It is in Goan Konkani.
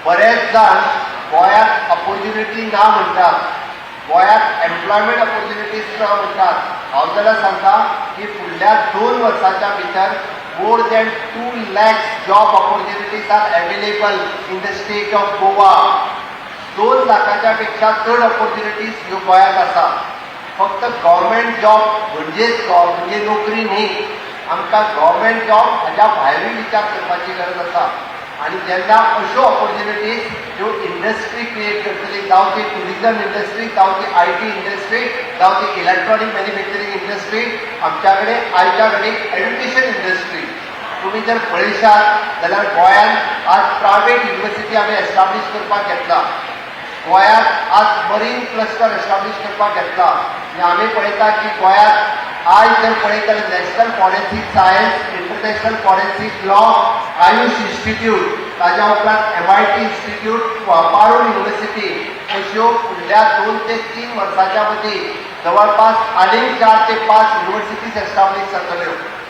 बरेच जाण गोंयांत ऑपॉर्च्युनिटी ना म्हणटात, गोंयांत एम्प्लॉयमेंट ऑपॉर्च्युनिटीज ना म्हणटात. हांव जाल्यार सांगता की फुडल्या 2 वर्साच्या भितर more than 2 lakhs job opportunities are available in the state of Goa. 2 लाखाच्या पेक्षा चड ऑपॉर्च्युनिटीज ह्यो गोंयांत आसा. फक्त गव्हर्मेंट जॉब म्हणजेच म्हणजे नोकरी न्ही. आमकां गव्हर्मेंट जॉब हाज्या भायरूय विचार करपाची गरज आसा. आनी जेन्ना अश्यो ऑपॉर्च्युनिटीज ज्यो इंडस्ट्री क्रिएट करतली, जावं ती ट्युरिजम इंडस्ट्री, जावं ती IT industry, जावं ती इलेक्ट्रॉनीक मॅन्युफॅक्चरींग इंडस्ट्री, आमच्या कडेन आयच्या घडीक एड्युकेशन इंडस्ट्री तुम्ही जर पळयशात जाल्यार गोंयांत आज प्रायवेट युनिवर्सिटी आमी एस्टाब्लीश करपाक घेतला. गोंयांत आज मरीन क्लस्टर एस्टाब्लीश करपाक घेतला. आनी आमी पळयता की गोंयांत आयज जर पळयत जाल्यार National Forensic Science, International Forensic Law, Ayush Institute, ताज्या उपरांत एमआयटी इन्स्टिट्यूट, पारूल युनिव्हर्सिटी अश्यो फुडल्या 2 ते 3 वर्साच्या मदीं जवळपास आनीक चार ते पांच युनिव्हर्सिटीज एस्टाब्लीश जातल्यो.